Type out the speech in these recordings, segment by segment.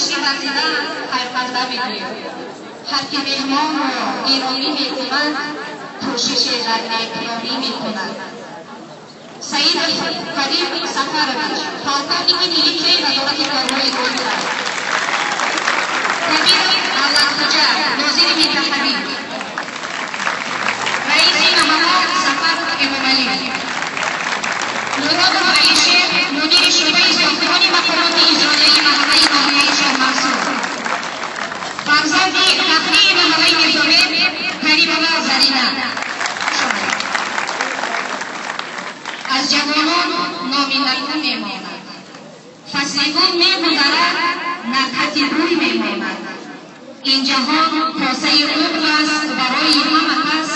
ташриф варзидаанд, хайрпарда мегӯем. Ҳар ки меҳмонро гиромӣ мекунад, кӯшише дар некномӣ мекунад. Саидов Карим Сафарович, полковники милитсияи Вазорати корҳои дохила. Кабиров Давлатхоҷа, нозири минтақавӣ. Раиси маҳалла Сафаров Эмомалӣ. Муродов Алишер, мудири шӯъбаи сохтмони мақомоти иҷроияи маҳаллаи ноҳияи Шоҳмансур. Фарзанди фахрии маҳаллаи Мирзобек Каримова Зарина. Аз ҷавонон номи наку мемонад. Фасли гул мегузарад, накҳати рӯй мемонад. Ин ҷаҳон косаи умр аст барои ҳама кас,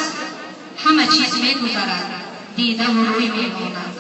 ҳама чиз мегузарад, дидаву рӯй мемонад.